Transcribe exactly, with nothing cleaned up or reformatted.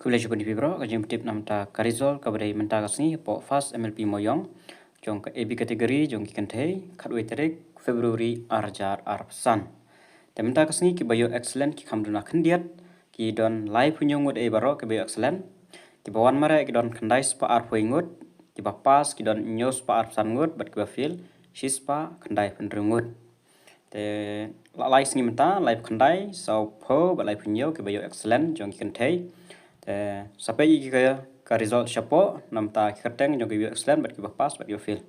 Khublei shibun ïa phi baroh, ka jingpyntip namar ka result kaba dei mynta ka sngi hapoh First M L P Mawiong jong ka A B category jong ki kynthei, khatwei tarik February ar hajar arphew san. Te mynta ka sngi kiba ïoh excellent ki kham duna khyndiat, ki don laiphew hynñiew ngut ei baroh kiba ïoh excellent. Kiba wan mareh ki don khyndai spah arphew ngut, kiba pass ki don hynñiew spah arphew san ngut, bad kiba fail shi spah khyndai phew hynriew ngut. Te la lai sngi mynta, laiphew khyndai, sawphew bad laiphew hynñiew kiba ïoh excellent jong ki kynthei. Te sa peit ïa ki ka, ka result shapoh namar ki kyrteng jong kiba ïoh excellent bad kiba pass bad kiba fail.